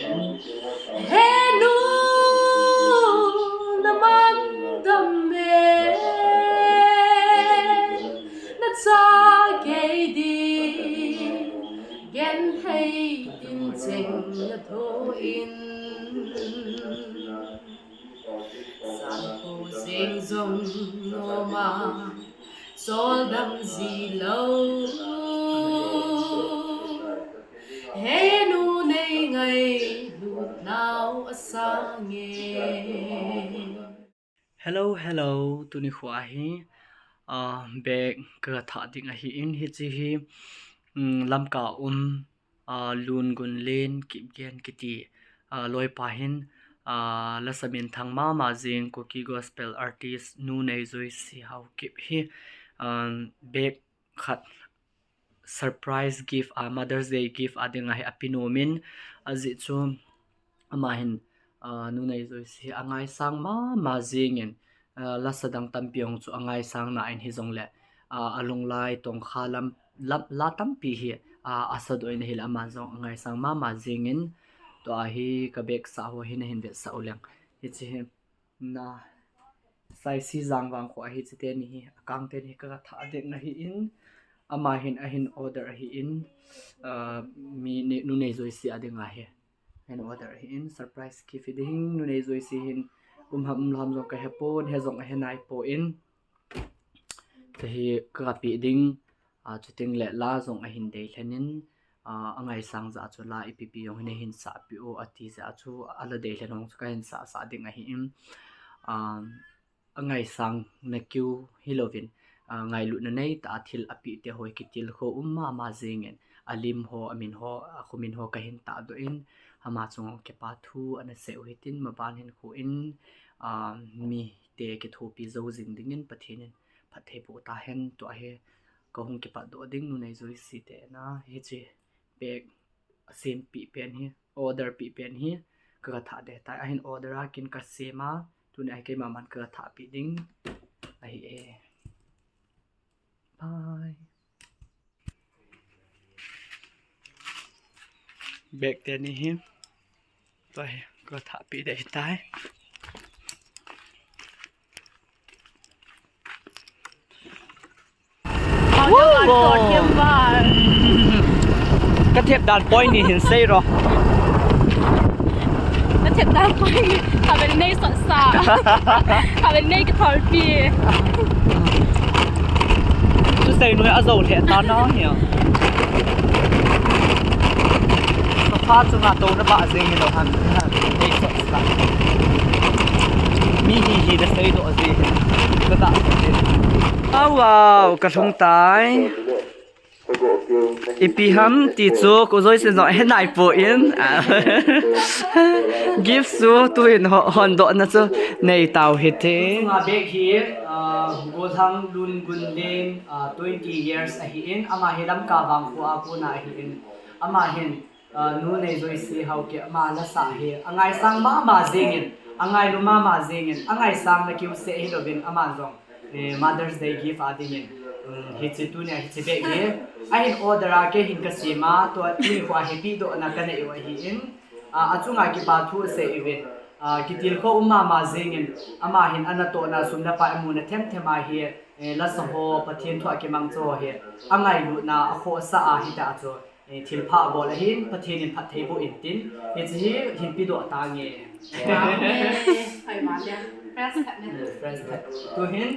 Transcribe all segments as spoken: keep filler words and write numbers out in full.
He nu, na man dam e, na cha kei di, gen hei tin cheng na tho in. San ko zeng zong no ma, sol dam zi lo. He nu nei ngai lut nau a sang e. Hello, hello, tuni khu ahi, ah, bag ka thah ding ahi in, hichi hi, mm, Lamka um, ah, Lungunlen Kipgen kiti, ah, loipa hin, ah, lasa minthang mama jing Kuki gospel artist Nu Neijoisi Haokip hi, ah, bag khat surprise gift a, Mother's Day gift a ding ahi a pe nom in, ajeh chu ama hin, ah, Nu Neijoisi a ngaisang mama jing in, ah, lasa dang tampi hong chu a ngaisang na in hijongle, ah, a lunglai tongkha lam, lam, la tampi hi, ah, a sa doh in ahile aman jong a ngaisang mama jing in, tua hi ka bag sah ho hi na hin vetsah u leng. Hichi hi na Saisi Jangvang khu ahi, chite ni hi, a kang te ni hi ka thah ding ahi in, ama hin a hin order ahi in, ah, mi ni, Nu Neijoisi a ding ahi, a hin order ahi in, surprise gift hi ding, Nu Neijoisi hin um ham um lou ham jong ka he pon, he jong a he nai pon, te hi ka pe ding, ah, chuting le la jong a hin dei lhen in, ah, a ngaisang jeh chu la ipi pi jong hin a hin sah pe o ati jeh chu a la dei lhen hong chu ka hin sah sah ding ahi in, ah, a ngaisang na kiu hi louvin, ah, ngailutna nei tah a thil a pe te ho hi kitilkhou um mama jing in, a lim ho, a min ho, a kho min ho ka hin tah doh in, ama chunga kipa thu ana sei u hitin, maban hin khu in, ah, mi te kithopi jou jing ding in Pathen in phatthei boh ta hen, tua hi ka hung kipat doh ding Nu Neijoisi te na, hichi bag a sem pe pen hi, order pe pen hi, ka thah ding tai, a hin order a kin ka sem a, tuni a hi keima man ka thah pe ding ahi e. Bye. Bag te ni hi. Tua hi ka thah pe ding tai. Ka thep dan poi ni hin sei ro. Ka thep dan poi ni. Ka ven nei sot sa. Ka ven nei ka thol pi. Tu sei noi a zo le ta na hi. Sofa chunga to na ba jing hi lo han. Nei sot sa. Mi hi hi da sei do jing. Ka da. Wow, wow, ka lhung tai. Ipi ham ti chu, Ku Joyce in jong he nai pon. Gift chu tuin ho-, hondohna chu nei tau hite. Chunga bag hi, ah, Golhang Lungunlen, ah, twenty years ahi in, ama hi Lamka vangkho a kona ahi in, ama hin, ah, Nu Neijoisi Haokip ama lasa hi, a ngaisang mama jing in, a ngailu mama jing in, a ngaisang na kiu seh hi louvin, aman jong, eh, Mother's Day gift a ding in, um, hichi tunia hichi bag hi, a hin order a kei hin ka sem a, tua tuni khu a hi pe dohna ka nei u ahi in, ah, a chunga kipa thu sei uvin, ah, kitilkhou um mama jing in, ama hin a natohna sum le pai a muna them them a hi, eh, lasa ho, Pathen thu a kimang cho hi, a ngailutna a khohsah a hita chu, eh, thilpha a bol ahin, Pathen in phatthei boh in tin, hichi hi hin pe doh tange. Wow, eh, hoi ma le. Fresh khat ne. Eh, fresh khat. Tu hin,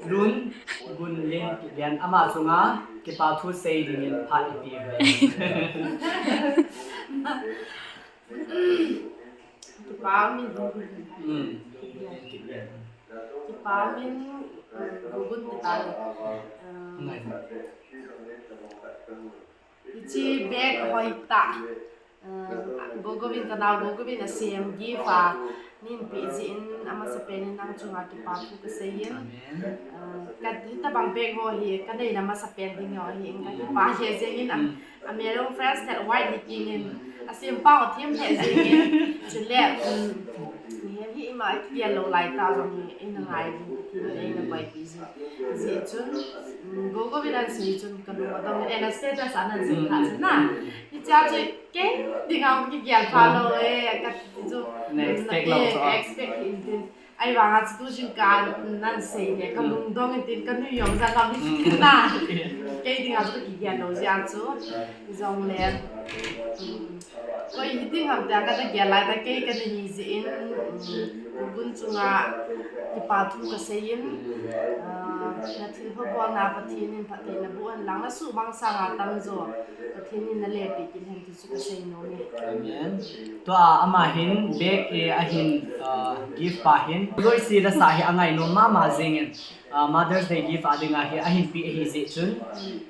Lungunlen Kipgen ama chunga, kipa thu sei ding in phat i pe uve. Kipa min. Hmm. Kipa min, um, Gugun ti ta. Um, hichi bag hoi ta. Uh, Gogovin ka nao, Gogovin a sem gift a. Nin pe jin a masa pen in nang chunga kipa thu ka sei in. Amen. Uh, ka hitabang bag ho hi, ka neina masa pen ding ho hi, ka kipa he jeng in. Hmm. A maroon fresh that white hi king in, a sem pa o thim he jing in, chule, um, ni he hi in, Ma, kigel lou lai tah jong hi, eina ngai jing, Pathen in eina koipi jing. Hijeh chun, um, Gogo vin ahin sei chun, kalung adong, eh, na status a nahin sei kha chun na. Hichea chu, kei dinga kigel pha lou, eh, kati chu. Na expect lou chu. Eh, expect hih in tin. Ahivanga chu tu jingkah nahin sei le, kalung dong in tin, kanui jong jat lam hi tin na. Kei dinga chu kigel lou jeh a chu. Hijongle, um, Koi hiding ham tia kana gel lai tah kei kana hi jeh in, um, Gogo chunga kipa thu kasei in, ah, na thilpha bolna Pathen in phatthei naboh hen lang, nasuhmang sanga tamjo Pathen in nalepeh kit hen ti chu kasei nom e. Amen. Tua ama hin bag e ahin, ah, gift pa hin. Joyce lasah hi angainom mama jing in. Ah, Mother's Day gift a dinga hi ahin pe ahi jeh chun,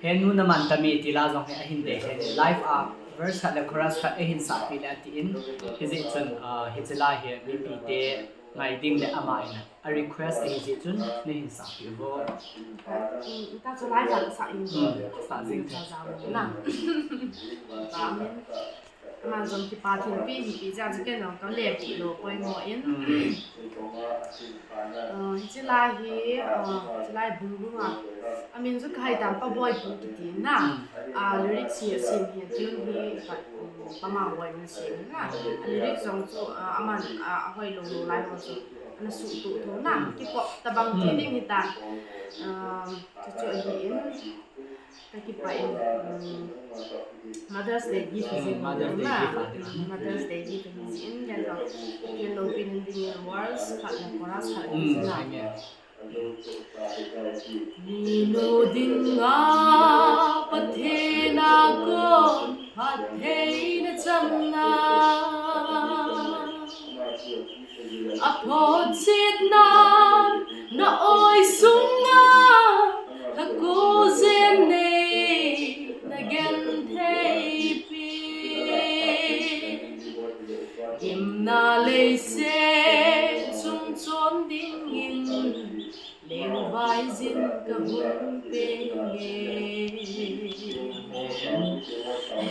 henu naman tame ti la jong hi ahin dei hen. Live a verse khat le chorus khat ahin sahpeh le atin, hijeh chun, ah, hiche la hi mipite ngai ding le ama in a request ahi jeh chun nahin sahpeh uvo. Hmm, ta chu live a sah in. Hmm, sah jing. Sa jam na. Amen. Ama jong kipa thilpeh hi pi jeh a chu ken jong kale pi lou poimo in. Hmm. Ah, hiche la hi, ah, hiche la hi bung bung a. Amin chu kahai tam, Paboi Pu kiti na. Hmm. Ah, lyrics hi asem hi, tune hi pa, um, Pamang Boi in asem hi na. Ah, lyrics jong chu, ah, aman, ah, ahoi lou lou lai ho chu ana suhtoh toh na. Hmm. Kikop tabang ti ding hitan. Ah, chuchu ahi in. Kakipah in, um, Mother's Day gift. Hmm, Mother's Day gift, ah. Mother's Day gift ahi jeh in, ken jong, ken loupina dingin verse khat le chorus khat ahi jeh in. Minu dinga Pathen a kon phattheina channa. Aphotchetnan na oi sunga, thaku jin nei na genthei pi. Gimna leiset chung chon dingin, lengvai jin kahung penge.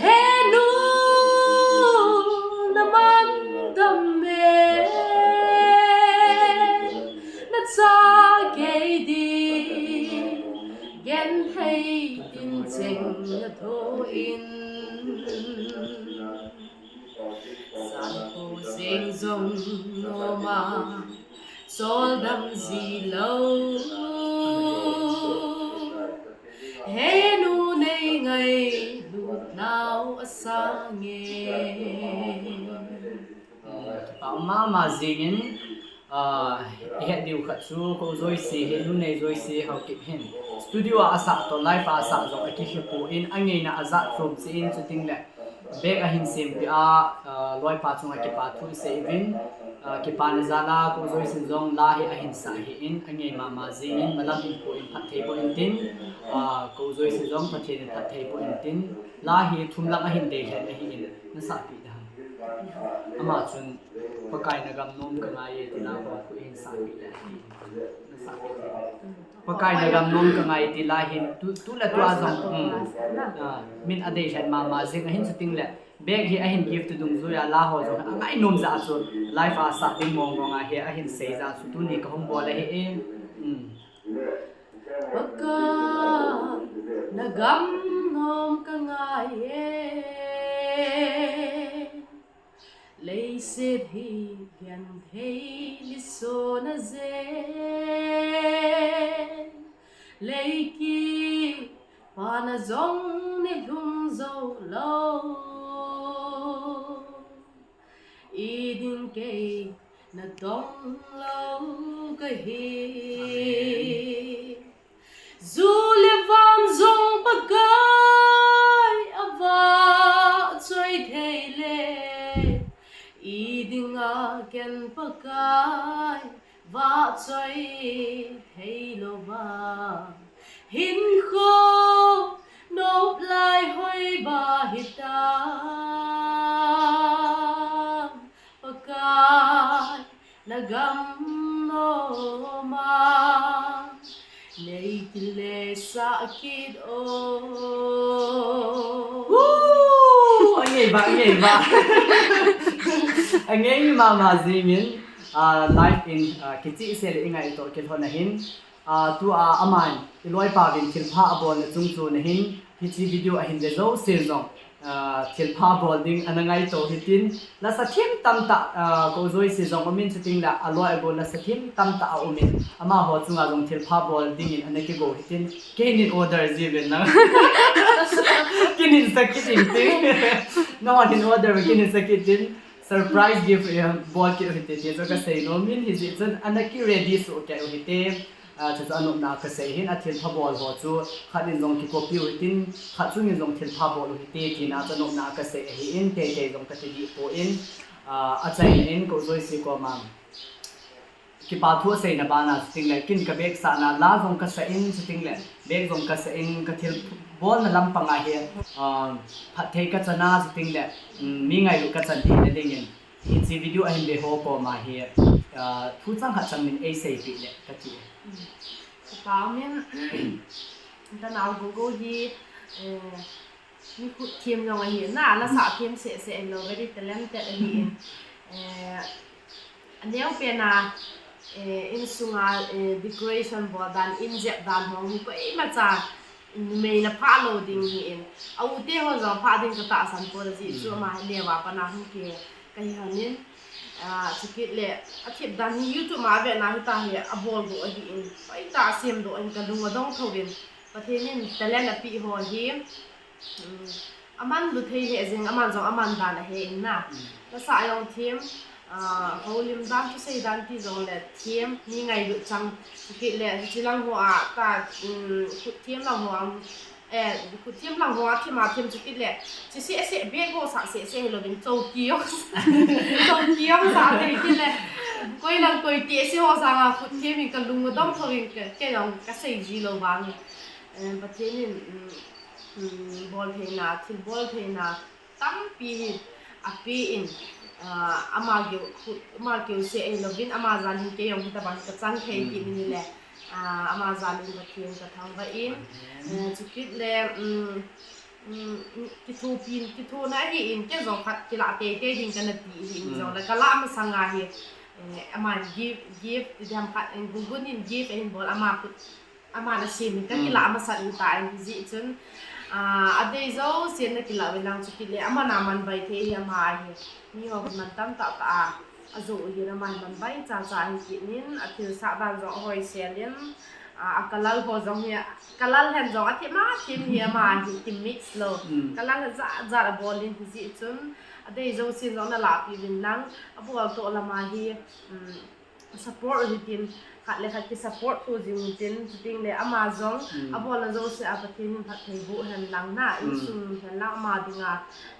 Henu naman tame, nacha kei ding, genthei tin cheng nathoh in. Sankho jeng jong noma, choldam ji lou. Henu nei ngailut nau asange. Kipa mama jing in, ah, ihet diu khat chu, Kou Joyce, Henu nei Joyce, Haokip hin studio a asah toh, live a asah jong akikhe poi in, angeina ajat chom cheh in, chuting le bag ahin sempeh a, ah, loipa chunga kipa thu isei uvin, ah, kipana jal a Kou Joyce in jong la hi ahin sah ahin, angei mama jing in, malam hin pu in phatthei boh in tin, ah, Kou Joyce in jong Pathen in phatthei boh in tin, la hi thum lang ahin dei lhen ahin, nasahpeh ding ham? Ama chun, Pakai na gam nom kangai e, ti la ho khu ahin sahpeh le ahin, nasahpeh ding. Pakai na gam nom kangai ti la hin, tu, tu le tu a jong, um, ah, min adei lhen mama jing ahin, chuting le bag hi ahin gift to dungjuia la ho jong angainom jeh a chu live a sah ding mong mong a hi ahin sei jeh a chu tuni kahung bol ahi e. Um. Pakai na gam nom kangai e. Leiset hi genthei lisona jeng, leiki pana jong nei lhung jou lou. Iding kei nadong lou kahi. Ju le van jong Pakai avahchoi thei le, idinga ken Pakai vahchoi thei louva, hinkho nop lai hoiba hitam. Pakai na gam noma, nei kile sah kit o. Woo! Angei ba, angei ba. Angei mama jing in. Ah, live in, ah, kichehsel le i ngaito kilhon ahin. Ah, tua aman i loipa vin thilpha abolna chung chu nahin, hiche video ahin ve jouse jong, ah, thilpha bol ding ana ngaito hitin, lasa thim tamtah, ah, kou jouse jong umin, chuting le aloi agol lasa thim tamtah aumin, amaho chunga jong thilpha bol dingin ana kigo hitin, keinin order jiuvin lang. Keinin sakit intin. Nahon hin order, keinin sakit in. Surprise gift, eh, bol kit u hite, ti chu kasei nomin, hijeh chun ana ki ready soh kei u hite. Ah, chu chu anopna kasei hin, athilpha bol ho chu khat in jong ki copy u hitin, khat chung in jong thilpha bol u hite, tina chu anopna kasei ahin, teitei jong kati dih poi, ah, achaina in kou jouse koma kipa thu aseina bana, chuting le kin ka bag sahna la jong kasa in, chuting le bag jong kasa in, ka thil bolna lampang a hi, ah, phatthei kachana, chuting le, um, mi ngailut kachan theina dingin hiche video ahin ve ho koma hi, ah, thu chang khat chang min eiseipeh le kati. Ka pa min, ka nao Gogo hi, eh, mi khutthem jong ahi na, lasa them seh seh ahilou, very talented ahi in. Eh, aneo pen a, eh, insunga, eh, decoration bol dan, in jep dan ho hi koimacha numei na phah lou ding ahi in. A u te ho jong phah ding katahsan pon, ajeh chu ama neo a pat a hung ki kahi hon in. Ah, chukit le athep dan hi YouTube ma avetna hita hi abol doh ahi in. Hoitah a sem doh in, kalung adong thou in. Pathen in talent apeh ho hi, um, aman lut thei lheh jeng, aman jong aman dan ahe in na. Lasa jong them, ah, houlim dan, thusei dan ti jong le them, mi ngailut chang. Chukit le hiche lang ho a ta, um, khutthem lang ho a, eh, khutthem lang ho a them a them, chukit le, che seh seh, bag ho sah seh seh hilouvin, chouki jong, chouki jong sah thei kit le, koi lang koi te se ho sanga khutthem in kalung adong thou in, kei jong kasei ji lou vang in. Eh, Pathen in, um, um, bol theina, thil bol theina tampi hi ape in, ah, ama keu, khu-, ama keu seh ahilouvin, ama jal in kei jong hitabang kachang thei kit in ahile, ah, ama jal in Pathen kathangvah in, eh, chukit le, um, um, kithopi, kithona ahi in, kei jong khat kilah teitei ding kana ti ahi in, jong le kalah masanga hi, eh, aman gift, gift ti diham khat, eh, Gugun in gift ahin bol, ama khut aman asem in kakilah masat in ta in, hijeh chun, ah, adei jousen nakilah uvin lang, chukit le aman aman bai thei hi ama ahi. Miho kiman tamtah tah a ajoh u hin ama hi manbai chacha ahi kit in, athilsah dan jong ahoisel in, ah, a colour ho jong hi, colour lhen jong athem athem hi ama hi kimix lou. Colour jat jat abol in, hijeh chun adei jousen jong nalahpeh uvin lang, abol toh lama hi, um, support u hitin, khat le khat kisupport to jing u hitin, chuteng le ama jong abolna jouse a Pathen in phatthei boh hen lang na, insung hen lang ama dinga,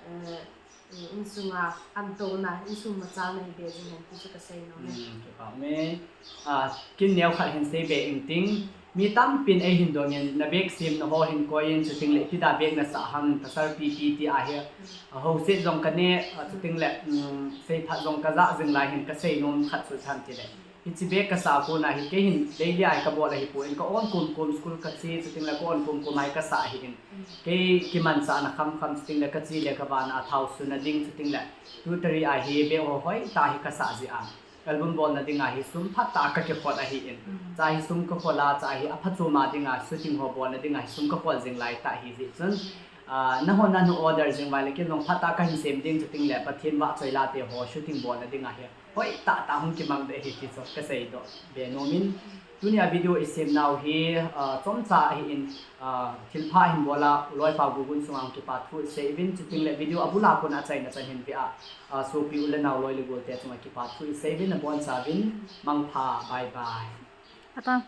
eh, insunga khantouna, insung machal na hibe jing hen ti chu kasei nom e. Kipah e. Ah, kin neokhat hin seibe inting, mi tampin eihin dongin, na bag semna ho hin koiyin, chuteng le ipi da bag nasah ham, pasal pipi ti ahi, ah, houset jong kaneh, ah, chuteng le, um, seiphat jong kajah jing lai hin kasei nom khat chu ipi ham tile, hiche bag kasah a kona hi kei hin daily a hi kabol ahipoi, ka-on komkom, school kache chuteng le ka-on komkom a hi kasah ahin. Kei kimanchahna khamkham chuteng le kache le kavana a thao suna ding chuteng le tu tari a hi bag ho hoitah hi kasah jeh a, album bolna dinga hi sum phatah a kakikhol ahin. Cha hi sum kakhol a, cha hi aphachom a dinga shooting ho bolna dinga hi sum kakhol jing laitah hijeh chun, ah, nahon nanu order jing uva le kin jong phatah a kahin sem ding, chuteng le Pathen vahchoi late ho shooting bolna dinga hi hoitah tah hung kimang ding ahi ti chu kaseidoh be nom in. Tunia video isemnau hi, ah, chomcha ahin, ah, thilpha hin bol a, u loipa Gugun chunga hung kipa thu isei uvin, chuteng le video abul a kona achaina chan hin ve a, ah, sopi u le nao loi le golte chunga kipa thu isei uvin, nabonchauvin mangpha, bye bye. Atang.